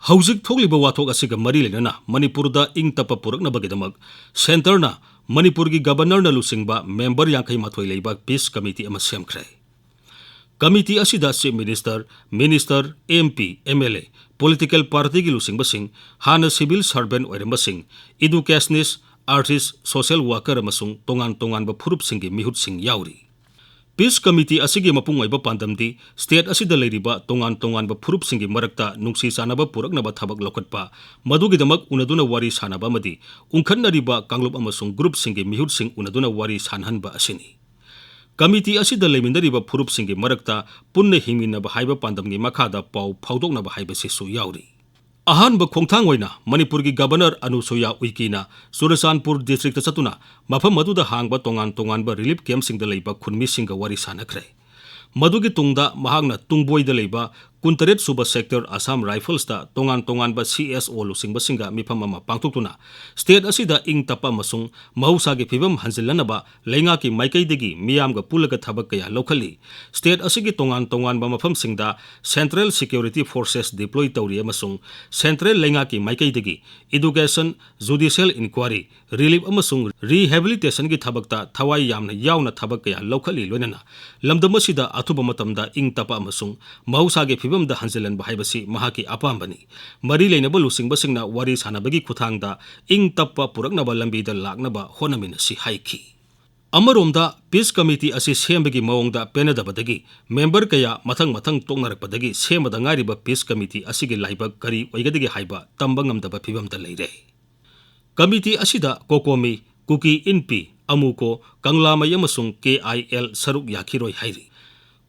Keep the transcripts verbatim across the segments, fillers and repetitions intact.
ꯍꯧꯖꯤꯛ ꯊꯣꯛꯂꯤꯕ ꯋꯥꯊꯣꯛ ꯑꯁꯤꯒ ꯃꯔꯤ ꯂꯩꯅꯅ ꯃꯅꯤꯄꯨꯔꯗ ꯏꯪ ꯇꯞꯄ ꯄꯨꯔꯛꯅꯕꯒꯤꯗꯃꯛ ꯁꯦꯟꯇꯔꯅ ꯃꯅꯤꯄꯨꯔꯒꯤ ꯒꯕꯔꯅꯔꯅ ꯂꯨꯆꯤꯡꯕ ꯃꯦꯝꯕꯔ ꯌꯥꯡꯈꯩ ꯃꯥꯊꯣꯏ ꯂꯩꯕ ꯄꯤꯁ ꯀꯃꯤꯇꯤ ꯑꯃ ꯁꯦꯝꯈ꯭ꯔꯦ꯫ ꯀꯃꯤꯇꯤ ꯑꯁꯤꯗ chief minister, minister, M P, M L A, political ꯄꯥꯔꯇꯤꯒꯤ ꯂꯨꯆꯤꯡꯕꯁꯤꯡ, ꯍꯥꯟꯅ ꯁꯤꯚꯤꯜ ꯁꯔꯚꯦꯟ ꯑꯣꯏꯔꯝꯕꯁꯤꯡ, ꯏꯗꯨꯀꯦꯁꯅꯤꯁ, ꯑꯥꯔꯇꯤꯁ, ꯁꯣꯁꯤꯌꯦꯜ ꯋꯥꯀꯔ ꯑꯃꯁꯨꯡ ꯇꯣꯉꯥꯟ ꯇꯣꯉꯥꯟꯕ ꯐꯨꯔꯨꯞꯁꯤꯡꯒꯤ ꯃꯤꯍꯨꯠꯁꯤꯡ ꯌꯥꯎꯔꯤ꯫ ꯄꯤꯁ ꯀꯃꯤꯇꯤ ꯑꯁꯤꯒꯤ ꯃꯄꯨꯡ ꯑꯣꯏꯕ ꯄꯥꯟꯗꯝꯗꯤ ꯁ꯭ꯇꯦꯠ ꯑꯁꯤꯗ ꯂꯩꯔꯤꯕ ꯇꯣꯉꯥꯟ ꯇꯣꯉꯥꯟꯕ ꯐꯨꯔꯨꯞꯁꯤꯡꯒꯤ ꯃꯔꯛꯇ ꯅꯨꯡꯁꯤ ꯆꯥꯟꯅꯕ ꯄꯨꯔꯛꯅꯕ ꯊꯕꯛ ꯂꯧꯈꯠꯄ, ꯃꯗꯨꯒꯤꯗꯃꯛ ꯎꯅꯗꯨꯅ ꯋꯥꯔꯤ ꯁꯥꯟꯅꯕ ꯑꯃꯗꯤ ꯎꯪꯈꯠꯅꯔꯤꯕ ꯀꯥꯡꯂꯨꯞ ꯑꯃꯁꯨꯡ ꯒ꯭ꯔꯨꯞꯁꯤꯡꯒꯤ ꯃꯤꯍꯨꯠꯁꯤꯡ ꯎꯅꯗꯨꯅ ꯋꯥꯔꯤ ꯁꯥꯟꯅꯍꯟꯕ ꯑꯁꯤꯅꯤ꯫ ꯀꯃꯤꯇꯤ ꯑꯁꯤꯗ ꯂꯩꯃꯤꯟꯅꯔꯤꯕ ꯐꯨꯔꯨꯞꯁꯤꯡꯒꯤ ꯃꯔꯛꯇ ꯄꯨꯟꯅ ꯍꯤꯡꯃꯤꯟꯅꯕ ꯍꯥꯏꯕ ꯄꯥꯟꯗꯝꯒꯤ ꯃꯈꯥꯗ ꯄꯥꯎ ꯐꯥꯎꯗꯣꯛꯅꯕ ꯍꯥꯏꯕꯁꯤꯁꯨ ꯌꯥꯎꯔꯤ꯫ ꯑꯍꯥꯟꯕ ꯈꯣꯡꯊꯥꯡ ꯑꯣꯏꯅ ꯃꯅꯤꯄꯨꯔꯒꯤ ꯒꯕꯔꯅꯔ ꯑꯅꯨꯁꯨꯌꯥ ꯎꯏꯀꯦꯅ ꯆꯨꯔꯆꯥꯟꯄꯨꯔ ꯗꯤꯁꯇ꯭ꯔꯤꯛꯇ ꯆꯠꯇꯨꯅ ꯃꯐꯝ ꯑꯗꯨꯗ ꯍꯥꯡꯕ ꯇꯣꯉꯥꯟ ꯇꯣꯉꯥꯟꯕ ꯔꯤꯂꯤꯐ ꯀꯦꯝꯞꯁꯤꯡꯗ ꯂꯩꯕ ꯈꯨꯟꯃꯤꯁꯤꯡꯒ ꯋꯥꯔꯤ ꯁꯥꯟꯅꯈ꯭ꯔꯦ꯫ ꯃꯗꯨꯒꯤ ꯇꯨꯡꯗ ꯃꯍꯥꯛꯅ ꯇꯨꯡꯕꯣꯏꯗ ꯂꯩꯕ ꯀꯨꯟꯇꯔꯦꯠ ꯁꯨꯕ ꯁꯦꯛꯇꯔ ꯑꯁꯥꯝ ꯔꯥꯏꯐꯜꯁꯇ ꯇꯣꯉꯥꯟ ꯇꯣꯉꯥꯟꯕ ꯁꯤ ꯑꯦꯁ ꯑꯣ ꯂꯨꯆꯤꯡꯕꯁꯤꯡꯒ ꯃꯤꯐꯝ ꯑꯃ ꯄꯥꯡꯊꯣꯛꯇꯨꯅ ꯁ꯭ꯇꯦꯠ ꯑꯁꯤꯗ ꯏꯪ ꯇꯞꯄ ꯑꯃꯁꯨꯡ ꯃꯍꯧꯁꯥꯒꯤ ꯐꯤꯕꯝ ꯍꯟꯖꯤꯜꯂꯅꯕ ꯂꯩꯉꯥꯛꯀꯤ ꯃꯥꯏꯀꯩꯗꯒꯤ ꯃꯤꯌꯥꯝꯒ ꯄꯨꯜꯂꯒ ꯊꯕꯛ ꯀꯌꯥ ꯂꯧꯈꯠꯂꯤ꯫ ꯁ꯭ꯇꯦꯠ ꯑꯁꯤꯒꯤ ꯇꯣꯉꯥꯟ ꯇꯣꯉꯥꯟꯕ ꯃꯐꯝꯁꯤꯡꯗ ꯁꯦꯟꯇ꯭ꯔꯦꯜ ꯁꯦꯀ꯭ꯌꯨꯔꯤꯇꯤ ꯐꯣꯔꯁꯦꯁ ꯗꯤꯄ꯭ꯂꯣꯏ ꯇꯧꯔꯤ ꯑꯃꯁꯨꯡ ꯁꯦꯟꯇ꯭ꯔꯦꯜ ꯂꯩꯉꯥꯛꯀꯤ ꯃꯥꯏꯀꯩꯗꯒꯤ ꯏꯗꯨꯀꯦꯁꯟ, ꯖꯨꯗꯤꯁꯤꯌꯦꯜ ꯏꯟꯀ꯭ꯋꯥꯔꯤ, ꯔꯤꯂꯤꯐ ꯑꯃꯁꯨꯡ ꯔꯤꯍꯦꯕꯤꯂꯤꯇꯦꯁꯟꯒꯤ ꯊꯕꯛꯇ ꯊꯋꯥꯏ ꯌꯥꯝꯅ ꯌꯥꯎꯅ ꯊꯕꯛ ꯀꯌꯥ ꯂꯧꯈꯠꯂꯤ, ꯂꯣꯏꯅꯅ ꯂꯝꯗꯝ ꯑꯁꯤꯗ ꯑꯊꯨꯕ ꯃꯇꯝꯗ ꯏꯪ ꯇꯞꯄ ꯑꯃꯁꯨꯡ ꯃꯍꯧꯁꯥꯒꯤ ꯐꯤꯕꯝꯗ ꯍꯟꯖꯤꯜꯍꯟꯕ ꯍꯥꯏꯕꯁꯤ ꯃꯍꯥꯛꯀꯤ ꯑꯄꯥꯝꯕꯅꯤ꯫ ꯃꯔꯤ ꯂꯩꯅꯕ ꯂꯨꯆꯤꯡꯕꯁꯤꯡꯅ ꯋꯥꯔꯤ ꯁꯥꯟꯅꯕꯒꯤ ꯈꯨꯠꯊꯥꯡꯗ ꯏꯪ ꯇꯞꯄ ꯄꯨꯔꯛꯅꯕ ꯂꯝꯕꯤꯗ ꯂꯥꯛꯅꯕ ꯍꯣꯠꯅꯃꯤꯟꯅꯁꯤ ꯍꯥꯏꯈꯤ꯫ ꯑꯃꯔꯣꯝꯗ ꯄꯤꯁ ꯀꯃꯤꯇꯤ ꯑꯁꯤ ꯁꯦꯝꯕꯒꯤ ꯃꯑꯣꯡꯗ ꯄꯦꯟꯅꯗꯕꯗꯒꯤ ꯃꯦꯝꯕꯔ ꯀꯌꯥ ꯃꯊꯪ ꯃꯊꯪ ꯇꯣꯛꯅꯔꯛꯄꯗꯒꯤ ꯁꯦꯝꯕꯗ ꯉꯥꯏꯔꯤꯕ ꯄꯤꯁ ꯀꯃꯤꯇꯤ ꯑꯁꯤꯒꯤ ꯂꯥꯏꯕꯛ ꯀꯔꯤ ꯑꯣꯏꯒꯗꯒꯦ ꯍꯥꯏꯕ ꯇꯝꯕ ꯉꯝꯗꯕ ꯐꯤꯕꯝꯗ ꯂꯩꯔꯦ꯫ ꯀꯃꯤꯇꯤ ꯑꯁꯤꯗ ꯀꯣꯀꯣꯃꯤ, ꯀꯨꯀꯤ ꯏꯟꯄꯤ, ꯑꯃꯨꯀꯣ, ꯀꯪꯂꯥꯃꯩ ꯑꯃꯁꯨꯡ ꯀꯦ ꯑꯥꯏ ꯑꯦꯜ ꯁꯔꯨꯛ ꯌꯥꯈꯤꯔꯣꯏ ꯍꯥꯏꯔꯤ꯫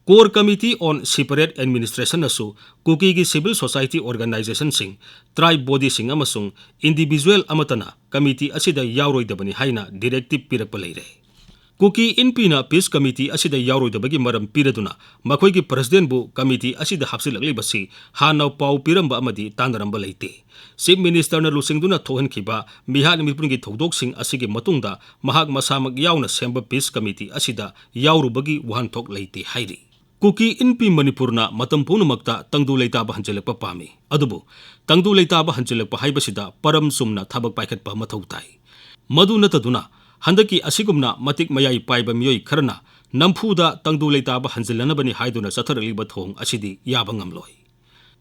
Core Committee on Separate Administration ꯅꯁꯨ ꯀꯨꯀꯤꯒꯤ ꯁꯤꯚꯤꯜ ꯁꯣꯁꯥꯏꯇꯤ ꯑꯣꯔꯒꯅꯥꯏꯖꯦꯁꯟꯁꯤꯡ, ꯇ꯭ꯔꯥꯏꯕ ꯕꯣꯗꯤꯁꯤꯡ ꯑꯃꯁꯨꯡ ꯏꯟꯗꯤꯚꯤꯖꯨꯑꯦꯜ ꯑꯃꯠꯇꯅ ꯀꯃꯤꯇꯤ ꯑꯁꯤꯗ ꯌꯥꯎꯔꯣꯏꯗꯕꯅꯤ ꯍꯥꯏꯅ ꯗꯤꯔꯦꯛꯇꯤꯚ ꯄꯤꯔꯛꯄ ꯂꯩꯔꯦ꯫ ꯀꯨꯀꯤ ꯏꯟꯄꯤꯅ ꯄꯤꯁ ꯀꯃꯤꯇꯤ ꯑꯁꯤꯗ ꯌꯥꯎꯔꯣꯏꯗꯕꯒꯤ ꯃꯔꯝ ꯄꯤꯔꯗꯨꯅ ꯃꯈꯣꯏꯒꯤ ꯄ꯭ꯔꯁꯤꯗꯦꯟꯕꯨ ꯀꯃꯤꯇꯤ ꯑꯁꯤꯗ ꯍꯥꯞꯆꯤꯜꯂꯛꯂꯤꯕꯁꯤ ꯍꯥꯟꯅ ꯄꯥꯎ ꯄꯤꯔꯝꯕ ꯑꯃꯗꯤ ꯇꯥꯟꯅꯔꯝꯕ ꯂꯩꯇꯦ꯫ ꯆꯤꯐ ꯃꯤꯅꯤꯁꯇꯔꯅ ꯂꯨꯆꯤꯡꯗꯨꯅ ꯊꯣꯛꯍꯟꯈꯤꯕ ꯃꯤꯍꯥꯠ ꯃꯤꯄꯨꯟꯒꯤ ꯊꯧꯗꯣꯛꯁꯤꯡ ꯑꯁꯤꯒꯤ ꯃꯇꯨꯡꯗ ꯃꯍꯥꯛ ꯃꯁꯥꯃꯛ ꯌꯥꯎꯅ ꯁꯦꯝꯕ ꯄꯤꯁ ꯀꯃꯤꯇꯤ ꯑꯁꯤꯗ ꯌꯥꯎꯔꯨꯕꯒꯤ ꯋꯥꯍꯟꯊꯣꯛ ꯂꯩꯇꯦ ꯍꯥꯏꯔꯤ꯫ ꯀꯨꯀꯤ ꯏꯟꯄꯤ ꯃꯅꯤꯄꯨꯔꯅ ꯃꯇꯝ ꯄꯨꯝꯅꯃꯛꯇ ꯇꯪꯗꯨ ꯂꯩꯇꯥꯕ ꯍꯟꯖꯤꯜꯂꯛꯄ ꯄꯥꯝꯃꯤ꯫ ꯑꯗꯨꯕꯨ ꯇꯪꯗꯨ ꯂꯩꯇꯥꯕ ꯍꯟꯖꯤꯜꯂꯛꯄ ꯍꯥꯏꯕꯁꯤꯗ ꯄꯔꯝ ꯆꯨꯝꯅ ꯊꯕꯛ ꯄꯥꯏꯈꯠꯄ ꯃꯊꯧ ꯇꯥꯏ꯫ ꯃꯗꯨ ꯅꯠꯇꯗꯨꯅ ꯍꯟꯗꯛꯀꯤ ꯑꯁꯤꯒꯨꯝꯅ ꯃꯇꯤꯛ ꯃꯌꯥꯏ ꯄꯥꯏꯕ ꯃꯤꯑꯣꯏ ꯈꯔꯅ ꯅꯝꯐꯨꯗ ꯇꯪꯗꯨ ꯂꯩꯇꯥꯕ ꯍꯟꯖꯤꯜꯂꯅꯕꯅꯤ ꯍꯥꯏꯗꯨꯅ ꯆꯠꯊꯔꯛꯂꯤꯕ ꯊꯣꯡ ꯑꯁꯤꯗꯤ ꯌꯥꯕ ꯉꯝꯂꯣꯏ꯫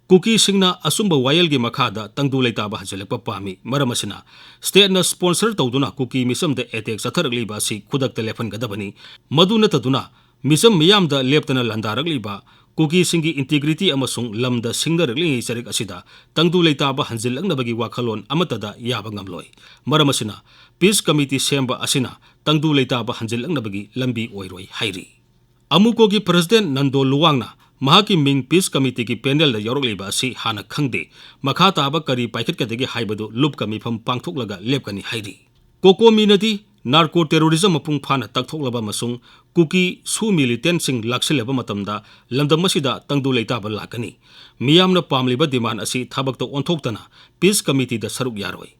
ꯀꯨꯀꯤꯁꯤꯡꯅ ꯑꯆꯨꯝꯕ ꯋꯥꯌꯦꯜꯒꯤ ꯃꯈꯥꯗ ꯇꯪꯗꯨ ꯂꯩꯇꯥꯕ ꯍꯟꯖꯤꯜꯂꯛꯄ ꯄꯥꯝꯃꯤ꯫ ꯃꯔꯝ ꯑꯁꯤꯅ, ꯁ꯭ꯇꯦꯠꯅ ꯁ꯭ꯄꯣꯟꯁꯔ ꯇꯧꯗꯨꯅ ꯀꯨꯀꯤ ꯃꯤꯆꯝꯗ ꯑꯦꯇꯦꯛ ꯆꯠꯊꯔꯛꯂꯤꯕ ꯑꯁꯤ ꯈꯨꯗꯛꯇ ꯂꯦꯞꯍꯟꯒꯗꯕꯅꯤ꯫ ꯃꯗꯨ ꯅꯠꯇꯗꯨꯅ ꯃꯤꯆꯝ ꯃꯤꯌꯥꯝꯗ ꯂꯦꯞꯇꯅ ꯂꯥꯟꯗꯥꯔꯛꯂꯤꯕ ꯀꯨꯀꯤꯁꯤꯡꯒꯤ ꯏꯟꯇꯤꯒ꯭ꯔꯤꯇꯤ ꯑꯃꯁꯨꯡ ꯂꯝꯗ ꯁꯤꯡꯅꯔꯛꯂꯤꯉꯩ ꯆꯔꯛ ꯑꯁꯤꯗ ꯇꯪꯗꯨ ꯂꯩꯇꯥꯕ ꯍꯟꯖꯤꯜꯂꯛꯅꯕꯒꯤ ꯋꯥꯈꯜꯂꯣꯟ ꯑꯃꯠꯇꯗ ꯌꯥꯕ ꯉꯝꯂꯣꯏ꯫ ꯃꯔꯝ ꯑꯁꯤꯅ, ꯄꯤꯁ ꯀꯃꯤꯇꯤ ꯁꯦꯝꯕ ꯑꯁꯤꯅ ꯇꯪꯗꯨ ꯂꯩꯇꯥꯕ ꯍꯟꯖꯤꯜꯂꯛꯅꯕꯒꯤ ꯂꯝꯕꯤ ꯑꯣꯏꯔꯣꯏ ꯍꯥꯏꯔꯤ꯫ ꯑꯃꯨꯀꯣꯒꯤ ꯄ꯭ꯔꯦꯁꯤꯗꯦꯟꯠ ꯅꯟꯗꯣ ꯂꯨꯋꯥꯡꯅ ꯃꯍꯥꯛꯀꯤ ꯃꯤꯡ ꯄꯤꯁ ꯀꯃꯤꯇꯤꯒꯤ ꯄꯦꯅꯦꯜꯗ ꯌꯥꯎꯔꯛꯂꯤꯕ ꯑꯁꯤ ꯍꯥꯟꯅ ꯈꯪꯗꯦ, ꯃꯈꯥ ꯇꯥꯕ ꯀꯔꯤ ꯄꯥꯏꯈꯠꯀꯗꯒꯦ ꯍꯥꯏꯕꯗꯨ ꯂꯨꯞꯀ ꯃꯤꯐꯝ ꯄꯥꯡꯊꯣꯛꯂꯒ ꯂꯦꯞꯀꯅꯤ ꯍꯥꯏꯔꯤ꯫ ꯀꯣꯀꯣꯃꯤꯅꯗꯤ ꯅꯥꯔꯀꯣ ꯇꯦꯔꯣꯔꯤꯖꯝ ꯃꯄꯨꯡ ꯐꯥꯅ ꯇꯛꯊꯣꯛꯂꯕ ꯑꯃꯁꯨꯡ ꯀꯨꯀꯤ ꯁꯨ ꯃꯤꯂꯤꯇꯦꯟꯠꯁꯤꯡ ꯂꯥꯛꯁꯤꯜꯂꯕ ꯃꯇꯝꯗ ꯂꯝꯗꯝ ꯑꯁꯤꯗ ꯇꯪꯗꯨ ꯂꯩꯇꯥꯕ ꯂꯥꯛꯀꯅꯤ꯫ ꯃꯤꯌꯥꯝꯅ ꯄꯥꯝꯂꯤꯕ ꯗꯤꯃꯥꯟ ꯑꯁꯤ ꯊꯕꯛꯇ ꯑꯣꯟꯊꯣꯛꯇꯅ ꯄꯤꯁ ꯀꯃꯤꯇꯤꯗ ꯁꯔꯨꯛ ꯌꯥꯔꯣꯏ꯫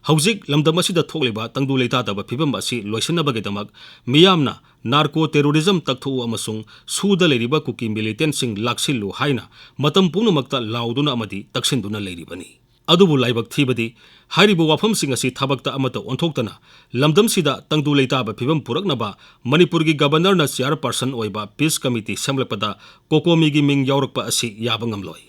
ꯍꯧꯖꯤꯛ ꯂꯝꯗꯝ ꯑꯁꯤꯗ ꯊꯣꯛꯂꯤꯕ ꯇꯪꯗꯨ ꯂꯩꯇꯥꯗꯕ ꯐꯤꯚꯝ ꯑꯁꯤ ꯂꯣꯏꯁꯤꯟꯅꯕꯒꯤꯗꯃꯛ ꯃꯤꯌꯥꯝꯅ ꯅꯥꯔꯀꯣ ꯇꯦꯔꯣꯔꯤꯖꯝ ꯇꯛꯊꯣꯛꯎ ꯑꯃꯁꯨꯡ ꯁꯨꯗ ꯂꯩꯔꯤꯕ ꯀꯨꯀꯤ ꯃꯤꯂꯤꯇꯦꯟꯠꯁꯤꯡ ꯂꯥꯛꯁꯤꯜꯂꯨ ꯍꯥꯏꯅ ꯃꯇꯝ ꯄꯨꯝꯅꯃꯛꯇ ꯂꯥꯎꯗꯨꯅ ꯑꯃꯗꯤ ꯇꯛꯁꯤꯟꯗꯨꯅ ꯂꯩꯔꯤꯕꯅꯤ꯫ ꯑꯗꯨꯕꯨ ꯂꯥꯏꯕꯛ ꯊꯤꯕꯗꯤ, ꯍꯥꯏꯔꯤꯕ ꯋꯥꯐꯝꯁꯤꯡ ꯑꯁꯤ ꯊꯕꯛꯇ ꯑꯃꯠꯇ ꯑꯣꯟꯊꯣꯛꯇꯅ ꯂꯝꯗꯝꯁꯤꯗ ꯇꯪꯗꯨ ꯂꯩꯇꯥꯕ ꯐꯤꯚꯝ ꯄꯨꯔꯛꯅꯕ ꯃꯅꯤꯄꯨꯔꯒꯤ ꯒꯕꯔꯅꯔꯅ ꯆꯤꯌꯥꯔꯄꯔꯁꯟ ꯑꯣꯏꯕ ꯄꯤꯁ ꯀꯃꯤꯇꯤ ꯁꯦꯝꯂꯛꯄꯗ ꯀꯣꯀꯣꯃꯤꯒꯤ ꯃꯤꯡ ꯌꯥꯎꯔꯛꯄ ꯑꯁꯤ ꯌꯥꯕ ꯉꯝꯂꯣꯏ꯫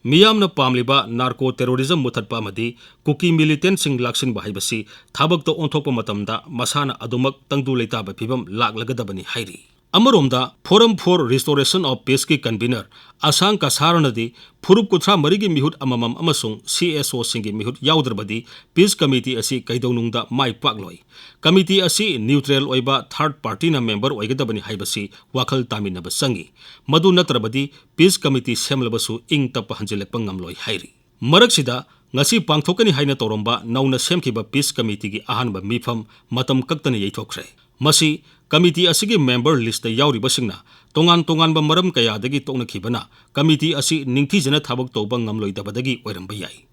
ꯃꯤꯌꯥꯝꯅ ꯄꯥꯝꯂꯤꯕ ꯅꯥꯔꯀꯣ ꯇꯦꯔꯣꯔꯤꯖꯝ ꯃꯨꯊꯠꯄ ꯑꯃꯗꯤ ꯀꯨꯀꯤ ꯃꯤꯂꯤꯇꯦꯟꯠꯁꯤꯡ ꯂꯥꯛꯁꯤꯟꯕ ꯍꯥꯏꯕꯁꯤ ꯊꯕꯛꯇ ꯑꯣꯟꯊꯣꯛꯄ ꯃꯇꯝꯗ ꯃꯁꯥꯅ ꯑꯗꯨꯃꯛ ꯇꯪꯗꯨ ꯂꯩꯇꯥꯕ ꯐꯤꯚꯝ ꯂꯥꯛꯂꯒꯗꯕꯅꯤ ꯍꯥꯏꯔꯤ꯫ ꯑꯃꯔꯣꯝꯗ, Forum for Restoration of Peaceꯀꯤ ꯀꯟꯚꯤꯅꯔ ꯑꯁꯥꯡ ꯀꯁꯥꯔꯅꯗꯤ ꯐꯨꯔꯨꯞ ꯀꯨꯟꯊ꯭ꯔꯥ ꯃꯔꯤꯒꯤ ꯃꯤꯍꯨꯠ ꯑꯃꯃꯝ ꯑꯃꯁꯨꯡ ꯁꯤ ꯑꯦꯁ ꯑꯣꯁꯤꯡꯒꯤ ꯃꯤꯍꯨꯠ ꯌꯥꯎꯗ꯭ꯔꯕꯗꯤ ꯄꯤꯁ ꯀꯃꯤꯇꯤ ꯑꯁꯤ ꯀꯩꯗꯧꯅꯨꯡꯗ ꯃꯥꯏ ꯄꯥꯛꯂꯣꯏ꯫ ꯀꯃꯤꯇꯤ ꯑꯁꯤ ꯅ꯭ꯌꯨꯇ꯭ꯔꯦꯜ ꯑꯣꯏꯕ ꯊꯥꯔꯗ ꯄꯥꯔꯇꯤꯅ ꯃꯦꯝꯕꯔ ꯑꯣꯏꯒꯗꯕꯅꯤ ꯍꯥꯏꯕꯁꯤ ꯋꯥꯈꯜ ꯇꯥꯃꯤꯟꯅꯕ ꯆꯪꯏ꯫ ꯃꯗꯨ ꯅꯠꯇ꯭ꯔꯕꯗꯤ ꯄꯤꯁ ꯀꯃꯤꯇꯤ ꯁꯦꯝꯂꯕꯁꯨ ꯏꯪ ꯇꯞꯄ ꯍꯟꯖꯤꯜꯂꯛꯄ ꯉꯝꯂꯣꯏ ꯍꯥꯏꯔꯤ꯫ ꯃꯔꯛꯁꯤꯗ, ꯉꯁꯤ ꯄꯥꯡꯊꯣꯛꯀꯅꯤ ꯍꯥꯏꯅ ꯇꯧꯔꯝꯕ ꯅꯧꯅ ꯁꯦꯝꯈꯤꯕ ꯄꯤꯁ ꯀꯃꯤꯇꯤꯒꯤ ꯑꯍꯥꯟꯕ ꯃꯤꯐꯝ ꯃꯇꯝ ꯀꯛꯇꯅ ꯌꯩꯊꯣꯛꯈ꯭ꯔꯦ꯫ ꯃꯁꯤ ꯀꯃꯤꯇꯤ ꯑꯁꯤꯒꯤ ꯃꯦꯝꯕꯔ ꯂꯤꯁꯇ ꯌꯥꯎꯔꯤꯕꯁꯤꯡꯅ ꯇꯣꯉꯥꯟ ꯇꯣꯉꯥꯟꯕ ꯃꯔꯝ ꯀꯌꯥꯗꯒꯤ ꯇꯣꯛꯅꯈꯤꯕꯅ ꯀꯃꯤꯇꯤ ꯑꯁꯤ ꯅꯤꯡꯊꯤꯖꯅ ꯊꯕꯛ ꯇꯧꯕ ꯉꯝꯂꯣꯏꯗꯕꯗꯒꯤ ꯑꯣꯏꯔꯝꯕ ꯌꯥꯏ꯫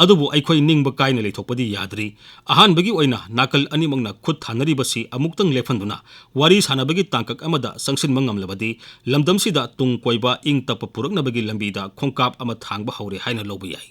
ꯑꯗꯨꯕꯨ ꯑꯩꯈꯣꯏ ꯅꯤꯡꯕ ꯀꯥꯏꯅ ꯂꯩꯊꯣꯛꯄꯗꯤ ꯌꯥꯗ꯭ꯔꯤ꯫ ꯑꯍꯥꯟꯕꯒꯤ ꯑꯣꯏꯅ ꯅꯥꯀꯜ ꯑꯅꯤꯃꯛꯅ ꯈꯨꯠ ꯊꯥꯅꯔꯤꯕꯁꯤ ꯑꯃꯨꯛꯇꯪ ꯂꯦꯞꯍꯟꯗꯨꯅ ꯋꯥꯔꯤ ꯁꯥꯟꯅꯕꯒꯤ ꯇꯥꯡꯀꯛ ꯑꯃꯗ ꯆꯪꯁꯤꯟꯕ ꯉꯝꯂꯕꯗꯤ ꯂꯝꯗꯝꯁꯤꯗ ꯇꯨꯡ ꯀꯣꯏꯕ ꯏꯪ ꯇꯞꯄ ꯄꯨꯔꯛꯅꯕꯒꯤ ꯂꯝꯕꯤꯗ ꯈꯣꯡꯀꯥꯞ ꯑꯃ ꯊꯥꯡꯕ ꯍꯧꯔꯦ ꯍꯥꯏꯅ ꯂꯧꯕ ꯌꯥꯏ꯫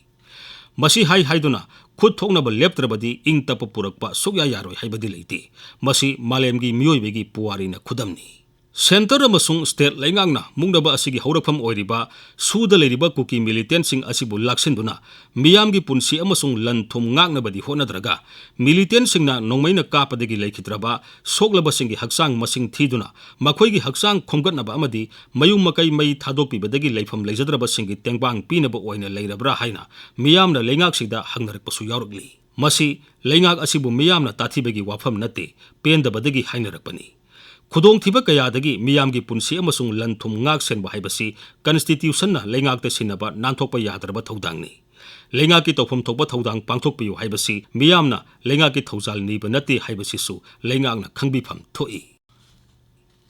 ꯃꯁꯤ ꯍꯥꯏ ꯍꯥꯏꯗꯨꯅ ꯈꯨꯠ ꯊꯣꯛꯅꯕ ꯂꯦꯞꯇ꯭ꯔꯕꯗꯤ ꯏꯪ ꯇꯞꯄ ꯄꯨꯔꯛꯄ ꯁꯨꯛꯌꯥ ꯌꯥꯔꯣꯏ ꯍꯥꯏꯕꯗꯤ ꯂꯩꯇꯦ꯫ ꯃꯁꯤ ꯃꯥꯂꯦꯝꯒꯤ ꯃꯤꯑꯣꯏꯕꯒꯤ ꯄꯨꯋꯥꯔꯤꯅ ꯈꯨꯗꯝꯅꯤ꯫ ꯁꯦꯟꯇꯔ ꯑꯃꯁꯨꯡ ꯁ꯭ꯇꯦꯠ ꯂꯩꯉꯥꯛꯅ ꯃꯨꯛꯅꯕ ꯑꯁꯤꯒꯤ ꯍꯧꯔꯛꯐꯝ ꯑꯣꯏꯔꯤꯕ ꯁꯨꯗ ꯂꯩꯔꯤꯕ ꯀꯨꯀꯤ ꯃꯤꯂꯤꯇꯦꯟꯁꯤꯡ ꯑꯁꯤꯕꯨ ꯂꯥꯛꯁꯤꯟꯗꯨꯅ ꯃꯤꯌꯥꯝꯒꯤ ꯄꯨꯟꯁꯤ ꯑꯃꯁꯨꯡ ꯂꯟ ꯊꯨꯝ ꯉꯥꯛꯅꯕꯗꯤ ꯍꯣꯠꯅꯗ꯭ꯔꯒ, ꯃꯤꯂꯤꯇꯦꯟꯁꯤꯡꯅ ꯅꯣꯡꯃꯩꯅ ꯀꯥꯞꯄꯗꯒꯤ ꯂꯩꯈꯤꯗ꯭ꯔꯕ ꯁꯣꯛꯂꯕꯁꯤꯡꯒꯤ ꯍꯛꯆꯥꯡ ꯃꯁꯤꯡ ꯊꯤꯗꯨꯅ ꯃꯈꯣꯏꯒꯤ ꯍꯛꯆꯥꯡ ꯈꯣꯝꯒꯠꯅꯕ ꯑꯃꯗꯤ ꯃꯌꯨꯝ ꯃꯀꯩ ꯃꯩ ꯊꯥꯗꯣꯛꯄꯤꯕꯗꯒꯤ ꯂꯩꯐꯝ ꯂꯩꯖꯗ꯭ꯔꯕꯁꯤꯡꯒꯤ ꯇꯦꯡꯕꯥꯡ ꯄꯤꯅꯕ ꯑꯣꯏꯅ ꯂꯩꯔꯕ꯭ꯔꯥ ꯍꯥꯏꯅ ꯃꯤꯌꯥꯝꯅ ꯂꯩꯉꯥꯛꯁꯤꯗ ꯍꯪꯅꯔꯛꯄꯁꯨ ꯌꯥꯎꯔꯛꯂꯤ꯫ ꯃꯁꯤ ꯂꯩꯉꯥꯛ ꯑꯁꯤꯕꯨ ꯃꯤꯌꯥꯝꯅ ꯇꯥꯊꯤꯕꯒꯤ ꯋꯥꯐꯝ ꯅꯠꯇꯦ, ꯄꯦꯟꯗꯕꯗꯒꯤ ꯍꯥꯏꯅꯔꯛꯄꯅꯤ꯫ ꯈꯨꯗꯣꯡꯊꯤꯕ ꯀꯌꯥꯗꯒꯤ ꯃꯤꯌꯥꯝꯒꯤ ꯄꯨꯟꯁꯤ ꯑꯃꯁꯨꯡ ꯂꯟ ꯊꯨꯝ ꯉꯥꯛ ꯁꯦꯟꯕ ꯍꯥꯏꯕꯁꯤ ꯀꯟꯁꯇꯤꯇ꯭ꯌꯨꯁꯟꯅ ꯂꯩꯉꯥꯛꯇ ꯁꯤꯟꯅꯕ ꯅꯥꯟꯊꯣꯛꯄ ꯌꯥꯗ꯭ꯔꯕ ꯊꯧꯗꯥꯡꯅꯤ꯫ ꯂꯩꯉꯥꯛꯀꯤ ꯇꯧꯐꯝ ꯊꯣꯛꯄ ꯊꯧꯗꯥꯡ ꯄꯥꯡꯊꯣꯛꯄꯤꯌꯨ ꯍꯥꯏꯕꯁꯤ ꯃꯤꯌꯥꯝꯅ ꯂꯩꯉꯥꯛꯀꯤ ꯊꯧꯖꯥꯜ ꯅꯤꯕ ꯅꯠꯇꯦ ꯍꯥꯏꯕꯁꯤꯁꯨ ꯂꯩꯉꯥꯛꯅ ꯈꯪꯕꯤꯐꯝ ꯊꯣꯛꯏ꯫